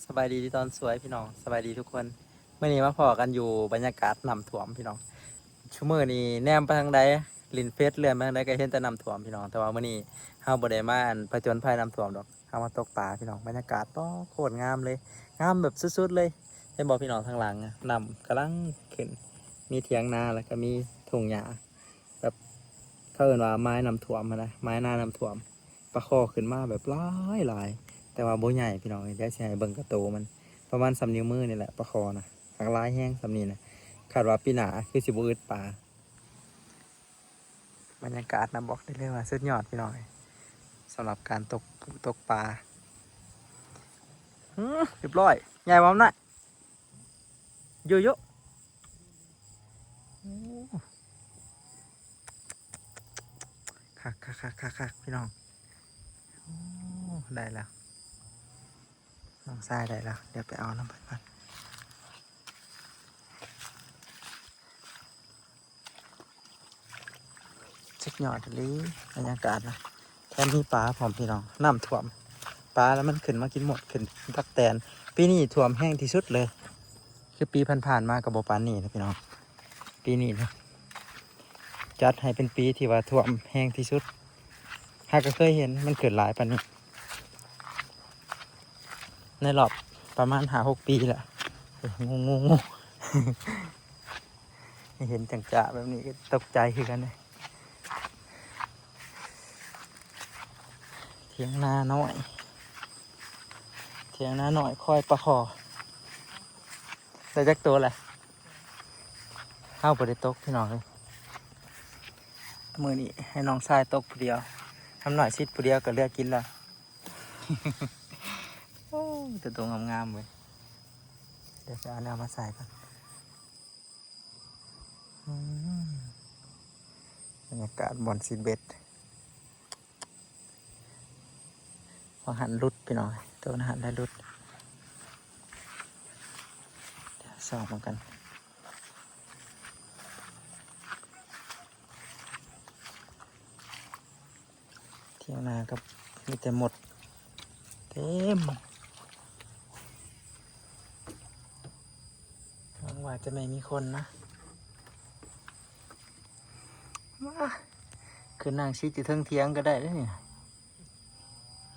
ສະບາຍດີຕອນສວຍພີ່ນ້ອງ ສະບາຍດີທຸກຄົນ. ມື້ນີ້ມາພໍ້ກັນຢູ່ບັນຍາກາດນ້ຳຖ້ວມພີ່ນ້ອງ. ຊຸມື້ນີ້ແນມໄປທາງໃດ ຫຼິ້ນເຟສເລື່ອນໄປທາງໃດກໍເຫັນແຕ່ນ້ຳຖ້ວມພີ່ນ້ອງ. ແຕ່ວ່າມື້ນີ້ເຮົາບໍ່ໄດ້ມາ ອັນ ຜະຈົນໄພນ້ຳຖ້ວມດອກ ເຮົາມາຕົກປາພີ່ນ້ອງ. ບັນຍາກາດ ປາ ໂຄດງາມເລີຍ ງາມແບບສຸດໆເລີຍ. ເຫັນບໍ່ພີ່ນ້ອງ ທາງຫຼັງ ອະ ນ້ຳກຳລັງຂຶ້ນ ມີຖຽງນາ ແລ້ວກໍມີທົ່ງຫຍ້າ ແບບ ເຂົາເອີ້ນວ່າໝາຍນ້ຳຖ້ວມຫັ້ນນະ ໝາຍນານ້ຳຖ້ວມ. ປາຄໍຂຶ້ນມາແບບຫຼາຍໆ ແຕ່ວ່າບໍ່ໃຫຍ່ພີ່ນ້ອງ. ດຽວຊິໃຫ້ເບິ່ງກະໂຕມັນ ປະມານສ່ຳນິ້ວມືນີ້ແຫຼະ ປາຄໍນະ. ຫາກຫຼາຍແຮງສ່ຳນີ້ນະ ຄາດວ່າປີໜ້າຄືຊິບໍ່ອຶດປາ. ບັນຍາກາດນະ ບອກໄດ້ເລີຍວ່າສຸດຍອດພີ່ນ້ອງເອີຍ ສຳລັບການຕົກ ຕົກປາ. ອື ຮຽບຮ້ອຍ ໃຫຍ່ບໍ່ນະ? ຢູ່ໆ ໂອ້ ຄັກໆໆໆໆ ພີ່ນ້ອງ. ໂອ້ ໄດ້ແລ້ວ ນ້ອງຊາຍໄດ້ແລ້ວ ດຽວໄປເອົານຳເພິ່ນກ່ອນ. ສຸດຍອດອີ່ຫຼີ ບັນຍາກາດນະ ແຖມມີປາພ້ອມພີ່ນ້ອງ. ນ້ຳຖ້ວມ ປາລະມັນຂຶ້ນມາກິນມົດ ຂຶ້ນຕັກແຕນ. ປີນີ້ຖ້ວມແຮງທີ່ສຸດເລີຍ ຄືປີຜ່ານໆມາກໍບໍ່ປານນີ້ນະພີ່ນ້ອງ. ປີນີ້ນະ ຈັດໃຫ້ເປັນປີທີ່ວ່າຖ້ວມແຮງທີ່ສຸດ. ຫາກະເຄີຍເຫັນມັນຂຶ້ນຫຼາຍປານນີ້ ໃນຮອບປະມານຫ້າຫົກປີແລ້ວ. ໂອ້ ງູ ງູ ງູ ເຫັນຈັງຈະແບບນີ້ກໍຕົກໃຈຄືກັນເດ້. ຖຽງນານ້ອຍ ຖຽງນານ້ອຍຄອຍປາຄໍ. ໄດ້ຈັກໂຕແລ້ວ? ເຮົາບໍ່ໄດ້ຕົກພີ່ນ້ອງເອີຍ ມື້ນີ້ໃຫ້ນ້ອງຊາຍຕົກຜູ້ດຽວ ທຳນ້ອຍຊິດຜູ້ດຽວກໍເຫຼືອກິນແລ້ວ. ໂອ້ ແຕ່ໂຕງາມໆເວີຍ. ດຽວຊິເອົາແນວມາໃສ່ກ່ອນ. ອືມ ບັນຍາກາດບ່ອນຊິດເບັດ. ວ່າຫັ້ນຫຼຸດພີ່ນ້ອງ ໂຕນັ້ນຫັ້ນໄດ້ຫຼຸດ. ດຽວສ່ອງເບິ່ງກັນ. ຖຽງນາກໍມີແຕ່ມົດເຕັມ ຫວັງວ່າຈະໄມ່ມີຄົນນະ. ວ້າ ຂຶ້ນນັ່ງຊິດຢູ່ເທິງຖຽງກໍໄດ້ເດ້ນີ້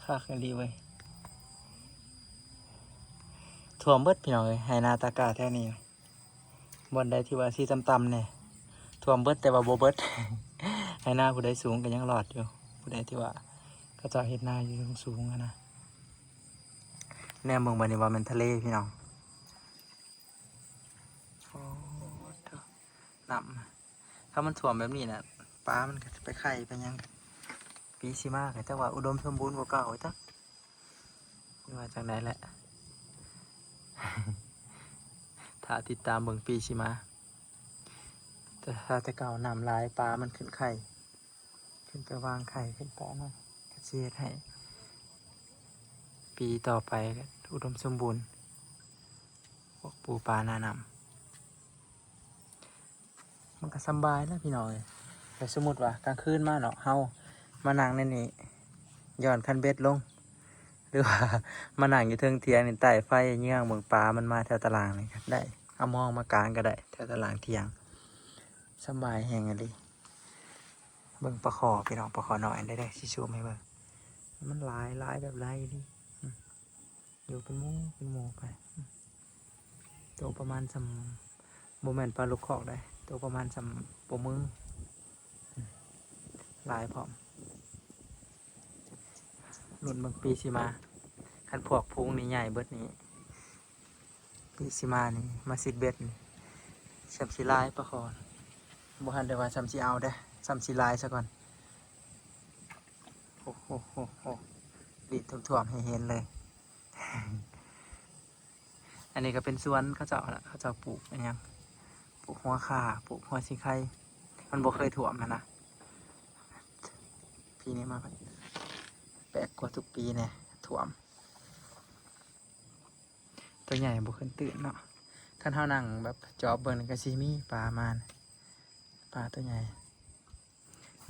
ຄັກອີ່ຫຼີເວີຍ. ຖ້ວມເບິດພີ່ນ້ອງເອີຍ ໄຮ່ນາຕາກ້າແຖວນີ້. ບ່ອນໃດທີ່ວ່າຊິຕ່ຳໆແດ່ ຖ້ວມເບິດແຕ່ວ່າບໍ່ເບິດ. ໄຮ່ນາຜູ້ໃດສູງກໍຍັງລອດຢູ່ ຜູ້ໃດທີ່ວ່າເຂົາເຈົ້າເຮັດນາຢູ່ສູງໆຫັ້ນນະ. ແນມເບິ່ງບາດນີ້ວ່າແມ່ນທະເລພີ່ນ້ອງ. ໂອ້ ນ້ຳ ຖ້າມັນຖ້ວມແບບນີ້ນະ ປາມັນກໍໄປໄຂ່ໄປຫຍັງ. ປີຊິມາກໍຈັກວ່າອຸດົມສົມບູນກວ່າເກົ່າຈັກ ຫຼືວ່າຈັ່ງໃດແຫຼະ. ຖ້າຕິດຕາມເບິ່ງປີຊິມາ. ແຕ່ຖ້າແຕ່ເກົ່ານ້ຳຫຼາຍ ປາມັນຂຶ້ນໄຂ່ ຂຶ້ນໄປວາງໄຂ່ ຂຶ້ນໄປອັນນັ້ນ ກໍຊິເຮັດໃຫ້ປີຕໍ່ໄປອຸດົມສົມບູນ ພວກປູປານານ້ຳ. ມັນກໍສຳບາຍແຫຼະພີ່ນ້ອງເອີຍ. ແຕ່ສົມມຸດວ່າກາງຄືນມາເນາະ ເຮົາມານັ່ງໃນນີ້ ຢ່ອນຄັນເບັດລົງ ຫຼືວ່າມານັ່ງຢູ່ເທິງຖຽງນີ້ ໃຕ້ໄຟເຍືອງເບິ່ງປາມັນມາແຖວຕາລ່າງນີ້ກໍໄດ້. ເອົາມອງມາກາງກໍໄດ້ ແຖວຕາລ່າງຖຽງ ສຳບາຍແຮງອີ່ຫຼີ. ເບິ່ງປາຄໍພີ່ນ້ອງ ປາຄໍນ້ອຍເດີ ຊິຊູມໃຫ້ເບິ່ງ. ມັນຫຼາຍ ຫຼາຍແບບຫຼາຍອີ່ຫຼີ. ອືມ ຢູ່ເປັນໝູ່ເປັນໝູ່ໄປ. ໂຕປະມານສ່ຳ ບໍ່ແມ່ນປາລູກຄອກໃດ ໂຕປະມານສ່ຳໂປ້ມື. ອືມ ຫຼາຍພ້ອມ. ລຸ້ນເບິ່ງປີຊິມາ ຄັນພວກຝູງນີ້ໃຫຍ່ເບິດນີ້ ປີຊິມານີ້ ມາຊິດເບັດນີ້ ສ່ຳຊິຫຼາຍປາຄໍ. ບໍ່ທັນໄດ້ວ່າສ່ຳຊິເອົາເດ້ ສ່ຳຊິຫຼາຍຊະກ່ອນ. ໂອ້ໂຫ ໂຫ ໂຫ ດິນຖ້ວມໆໃຫ້ເຫັນເລີຍ. ອັນນີ້ກໍເປັນສວນເຂົາເຈົ້າລະ ເຂົາເຈົ້າປູກອີ່ຫຍັງ ປູກຫົວຂ່າ ປູກຫົວສີໄຄ. ມັນບໍ່ເຄີຍຖ້ວມຫັ້ນນະ ປີນີ້ມາແປກກວ່າທຸກປີແດ່ ຖ້ວມ. ຕົວໃຫຍ່ບໍ່ຂຶ້ນຕື່ນເນາະ. ຄັນເຮົານັ່ງແບບຈອບເບິ່ງນີ້ກໍຊິມີປາມານະ ປາຕົວໃຫຍ່.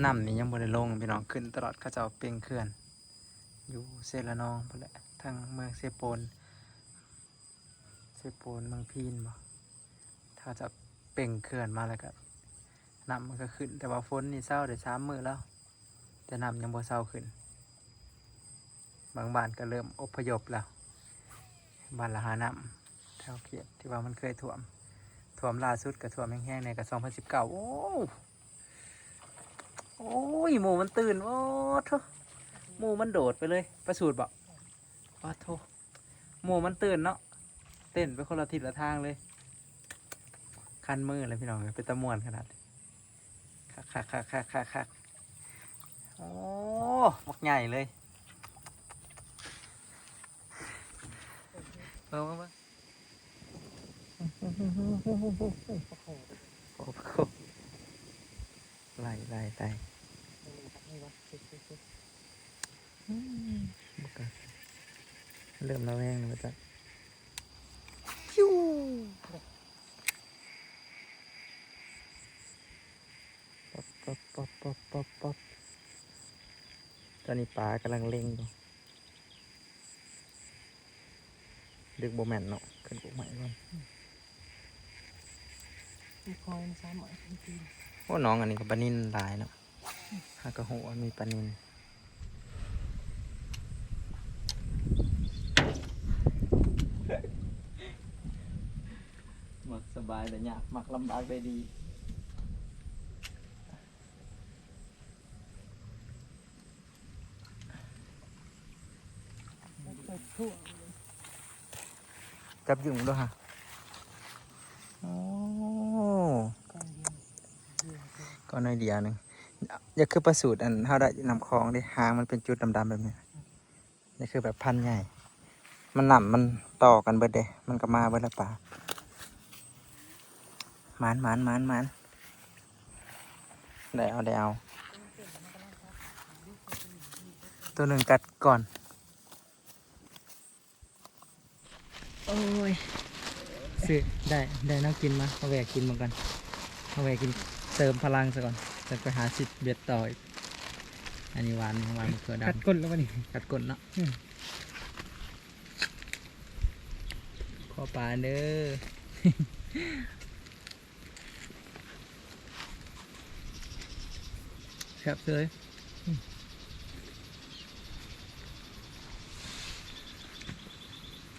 ນ້ຳນີ້ຍັງບໍ່ໄດ້ລົງພີ່ນ້ອງ ຂຶ້ນຕະຫຼອດ ເຂົາເຈົ້າເປັ່ງເຂື່ອນຢູ່ເຊລະນອງພຸ້ນແຫຼະ ທາງເມືອງເຊໂປນ. ໄປໂປນເມືອງພີນບໍ່? ຖ້າຈະເປັ່ງເຂື່ອນມາແລ້ວກໍ ນ້ຳມັນກໍຂຶ້ນ, ແຕ່ວ່າຝົນນີ້ເຊົາໄດ້ສາມມື້ແລ້ວ ແຕ່ນ້ຳຍັງບໍ່ເຊົາຂຶ້ນ. ບາງບ້ານກໍເລີ່ມອົບພະຍົບແລ້ວ, ບ້ານລະຫານ້ຳ ແຖວເຂດທີ່ວ່າມັນເຄີຍຖ້ວມ, ຖ້ວມລ່າສຸດກໍຖ້ວມແຮງໆ ນີ້ກໍສອງພັນສິບເກົ້າ. ໂອ້ ໂອ້ຍ ໝູມັນຕື່ນ. ໂອ້ໂທ້ ໝູມັນໂດດໄປເລີຍ. ປາສູດບໍ? ປາໂທ້ ໝູມັນຕື່ນເນາະ, ເຕັ້ນໄປຄົນລະທິດລະທາງເລີຍ. ຄັນມືເລີຍພີ່ນ້ອງເອີຍ, ເປັນຕາມ່ວນຂະໜາດ. ຄັກໆໆໆໆ. ໂອ້ ບັກໃຫຍ່ເລີຍ. ເບິ່ງໆໆ. ໂອ້ໂຫ ໄລ່ໆໆ. ອືມ ບໍ່ກ້າ ເລີ່ມລະແວງແລ້ວວ່າຊັ້ນ. ພິວ ປັອບ ປັອບ ປັອບ ປັອບ ປັອບ. ຕອນນີ້ປາກຳລັງເລັງຢູ່. ດຶກບໍ່ແມ່ນເນາະ, ຂຶ້ນກົກໄມ້ກ່ອນ. ອືມ ມີຄອຍມັນສາມໄມ້. ໂອ້ ໜອງອັນນີ້ກໍປານິນຫຼາຍເນາະ. ອືມ ຫາກໍຮູ້ວ່າມີປານິນ. ມັກສະບາຍໄດ້ຍາກ, ມັກລຳບາກໄດ້ດີ. ຈັບຢູ່ເດີຫະ. ໂອ້ ກໍໜ້ອຍດຽວໜຶ່ງ. ຢ່າຄືປາສູດອັນເຮົາໄດ້ນ້ຳຂອງເດ້, ຫາງມັນເປັນຈຸດດຳໆແບບນີ້. ນີ້ຄືແບບພັນໃຫຍ່ ມັນ ນ້ຳມັນຕໍ່ກັນເບິດເດ້, ມັນກໍມາເບິດລະປາ. ໝານ ໝານ ໝານ ໝານ. ໄດ້ເອົາ ໄດ້ເອົາ. ໂຕໜຶ່ງກັດກ່ອນ. ໂອ້ຍ ຊື້ ໄດ້ ໄດ້ແນວກິນມາ, ເອົາແວ່ກິນເບິ່ງກ່ອນ. ເອົາແວ່ກິນເສີມພະລັງຊະກ່ອນ, ຈັ່ງໄປຫາຊິດເບັດຕໍ່ອີກ. ອັນນີ້ຫວານ ຫວານມະເຂືອດຳ. ກັດກົ້ນແລ້ວບັດນີ້. ກັດກົ້ນເນາະ. ອືມ ຂໍປາເດີ. ແຊບເຊີຍ. ອືມ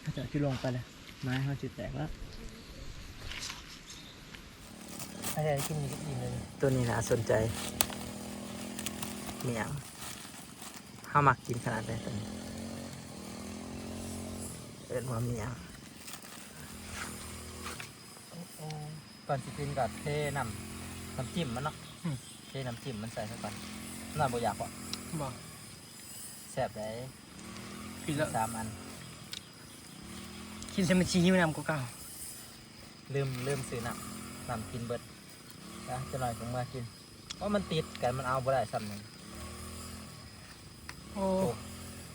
ເຂົາເຈົ້າຊິລົງໄປແລ້ວ, ໄມ້ເຮົາຊິແຕກແລ້ວ. ໃຜໄດ້ກິນນີ້ກໍອີ່ມເລີຍ. ໂຕນີ້ໜ້າສົນໃຈ. ໝ້ຽງ ເຮົາມັກກິນຂະໜາດໃດໂຕນີ້, ເອີ້ນວ່າໝ້ຽງ. ໂອ້ ກ່ອນຊິກິນກໍເທນ້ຳ ນ້ຳຈິ້ມມັນເນາະ. ອືມ ເທນ້ຳຈິ້ມມັນໃສ່ຊະກ່ອນ. ນ້ອຍບໍ່ຢາກບໍ່? ບໍ່. ແຊບເດ້. ກິນແລ້ວສາມອັນ. ກິນແລ້ວມັນຊິຫິວນ້ຳກວ່າເກົ່າ. ລືມ ລືມຊື້ນ້ຳ, ນ້ຳກິນເບິດ. ອະ ຈັກໜ້ອຍກໍເມືອກິນ. ໂອ້ ມັນຕິດກັນ, ມັນເອົາບໍ່ໄດ້ຊ້ຳນີ້. ໂອ້ ໂອ້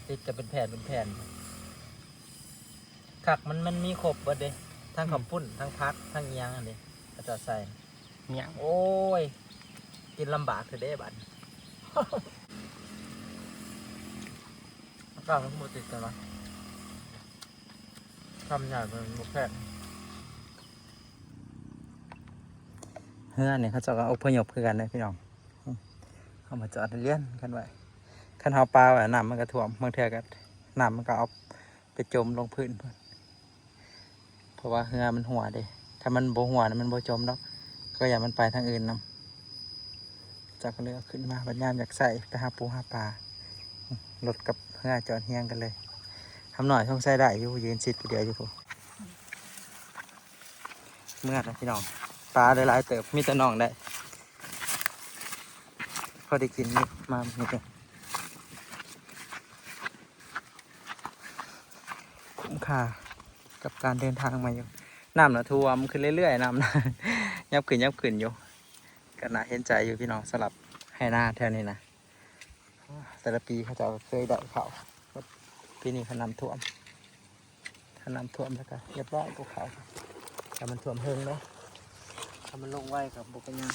ຕິດກັນເປັນແຜ່ນເປັນແຜ່ນ. ຜັກມັນ ມັນມີຄົບເບິດເດ້, ທັງ ອືມ ເຂົ້າປຸ້ນ ທັງຜັກ ທັງອີ່ຫຍັງຫັ້ນເດ້ ເຂົາເຈົ້າໃສ່. ໝ້ຽງ ໂອ້ຍ ກິນລຳບາກແທ້ເດ້ບາດນີ້. ອາກາດມັນຄືບໍ່ຕິດກັນວະ? ຄຳໃຫຍ່ມັນບໍ່ແພງ. ເຮືອນນີ້ເຂົາເຈົ້າກໍອົບພະຍົບຄືກັນເດ້ພີ່ນ້ອງ. ເຮົາມາຈອດລຽນກັນໄວ້. ຄັນເຮົາປາໄວ້ ນ້ຳມັນກໍຖ້ວມ, ບາງເທື່ອກໍນ້ຳມັນກໍເອົາໄປຈົມລົງພື້ນພຸ້ນ. ເພາະວ່າເຮືອມັນຮົ່ວເດ້, ຖ້າມັນບໍ່ຮົ່ວນະ ມັນບໍ່ຈົມດອກ, ກໍຢ້ານມັນໄປທາງອື່ນນຳ. ເຈົ້າກໍເລີຍເອົາຂຶ້ນມາ, ບັດຍາມຢາກໃຊ້ໄປຫາປູຫາປາ, ລົດກັບເຮືອຈອດຮຽງກັນເລີຍ. ຄຳນ້ອຍສົງໄສໄດ້ຢູ່, ຢືນຊິດຜູ້ດຽວຢູ່ພຸ້ນ. ເມືອລະພີ່ນ້ອງ, ປາໄດ້ຫຼາຍເຕີບ, ມີແຕ່ນ້ອງໄດ້ ພໍໄດ້ກິນຢູ່ ມາມື້ນີ້. ຄຸ້ມຄ່າກັບການເດີນທາງມາຢູ່. ນ້ຳນະຖ້ວມຂຶ້ນເລື້ອຍໆ, ນ້ຳນະຫຍັບຂຶ້ນຫຍັບຂຶ້ນຢູ່. ກໍໜ້າເຫັນໃຈຢູ່ພີ່ນ້ອງ, ສຳລັບໄຮ່ນາແຖວນີ້ນະ. ແຕ່ລະປີເຂົາເຈົ້າກໍເຄີຍໄດ້ເຂົ້າ, ປີນີ້ເຂົານ້ຳຖ້ວມ. ຖ້ານ້ຳຖ້ວມແລ້ວກໍຮຽບຮ້ອຍ ພູເຂົາ. ຖ້າມັນຖ້ວມເຮິງເນາະ, ຖ້າມັນລົງໄວກໍບໍ່ເປັນຫຍັງ.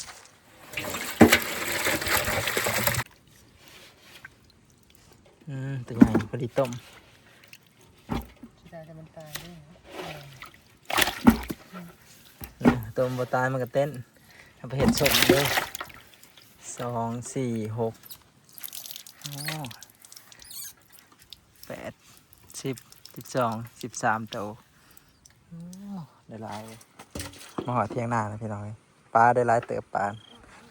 ອືມ ຕົວໃຫຍ່ພໍດີຕົ້ມ. ຊິໄດ້ແຕ່ມັນຕາຍເດ້. ເອີ ເອີ. ນະ ຕົວມັນບໍ່ຕາຍມັນກໍເຕັ້ນ ເອົາໄປເຮັດສົ້ມເດີ ສອງ ສີ່ ຫົກ ໂອ້ ແປດ ສິບ ສິບສອງ ສິບສາມໂຕ ໂອ້ ໄດ້ຫຼາຍເວີຍ ມາຮອດຖຽງນາແລ້ວພີ່ນ້ອງເອີຍ ປາໄດ້ຫຼາຍເຕີບ ປາ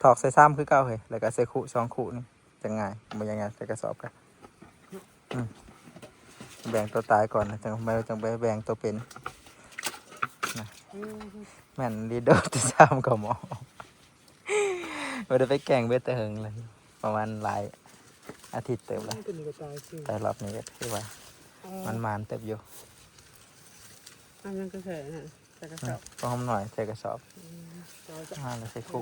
ຖອກໃສ່ຊາມຄືເກົ່າເຮີ້ຍ ແລ້ວກໍໃສ່ຄຸສອງຄຸນີ້ ຈັ່ງງ່າຍ ບໍ່ຢ່າງງ່າຍໃສ່ກະສອບກະ ອືມ ແບ່ງຕົວຕາຍກ່ອນນະ ຈັ່ງ ຈັ່ງໄປແບ່ງຕົວເປັນນະ ອືມ ແມ່ນລີໂດດທີ່ຊາມກໍໝໍ ບໍ່ໄດ້ໄປແກ່ງເບັດແຕ່ເຫິງເລີຍ ປະມານຫຼາຍອາທິດເຕີບແລ້ວ ອືມ ຕົວນີ້ກໍຕາຍຄື ແຕ່ລອບນີ້ກໍຖືວ່າ ເອີ ມັນໝານເຕີບຢູ່ ອັນນັ້ນກໍໃສ່ອັນນັ້ນ ໃສ່ກະສອບ ອືມ ພໍຫອມໜ້ອຍໃສ່ກະສອບ ອືມ ເອົາ ອ່າ ແລ້ວໃສ່ຄຸ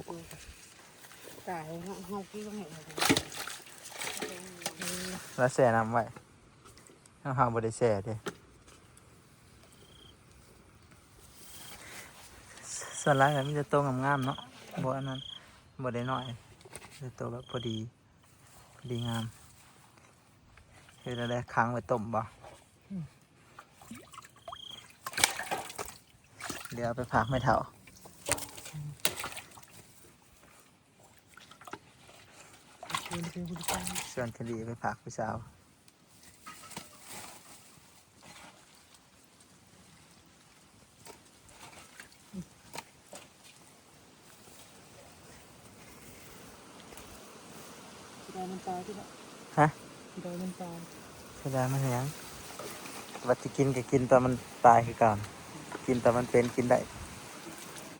ຕາຍເນາະ ເຮົາຄືເຮົາເຫັນ ແລ້ວແຊ່ນ້ຳໄວ້ ເຮົາ ເຮົາບໍ່ໄດ້ແຊ່ເດ້ ສ່ວນຫຼາຍກໍມີແຕ່ໂຕງາມໆເນາະ ບໍ່ອັນນັ້ນ ບໍ່ໄດ້ນ້ອຍ ແຕ່ໂຕແບບພໍດີ ພໍດີງາມ ເຮັດແລ້ວໄດ້ຂັງໄວ້ຕົ້ມບໍ່? ອືມ ດຽວເອົາໄປຝາກແມ່ເຖົ້າ ຊວນຄະດີໄປຝາກຜູ້ສາວ ເສຍດາຍມັນຕາຍຕິລະ ຮະ? ເສຍດາຍມັນຕາຍ ເສຍດາຍມັນຫຍັງ? ວ່າຊິກິນກໍກິນຕອນມັນຕາຍຄືເກົ່າ ກິນຕອນມັນເປັນກິນໄດ້.